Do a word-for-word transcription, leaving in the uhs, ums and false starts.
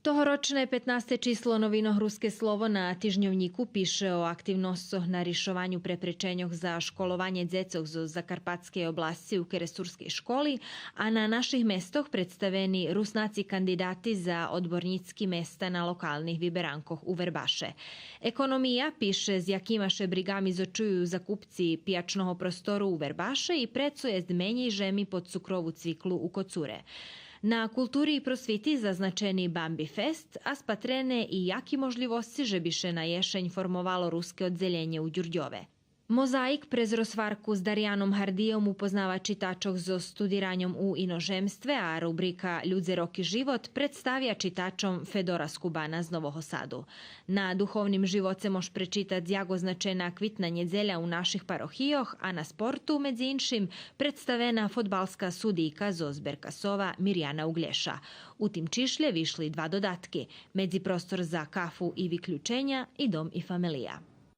Тогорочне петнасте число новинох Руске слово на Тижньовнїку пише о активносцох на ришованю препреченьох за школованє дзецох зоз Закарпатскей обласци у керестурскей школи, а на наших местох представени Руснаци кандидати за одборнїцки места на локалних виберанкох у Вербаше. Економия пише з якима ше бригами зочую закупци пиячного простору у Вербаше и прецо єст менєй жеми под цукрову цвиклу у Коцуре. На култури и просвити зазначени Бамби Фест, а спатрене и яки можлївосци же би ше на єшень формовало руске оддзелєнє у Дюрдьове. Мозаїк през розгварку з Дарияном Гардийом упознава читачох зоз студираньом у иножемстве, а рубрика Людзе, роки, живот представя читачом Федора Скубана з Нового Саду. На Духовним живоце мож пречитац як означена Квитна нєдзеля у наших парохийох, а на Спорту, медзи иншим, представена фодбалска судийка зоз Беркасова Миряна Углєша. У тим чишлє вишли два додатки: Медзипростор за кафу и виключеня и Дом и фамелия.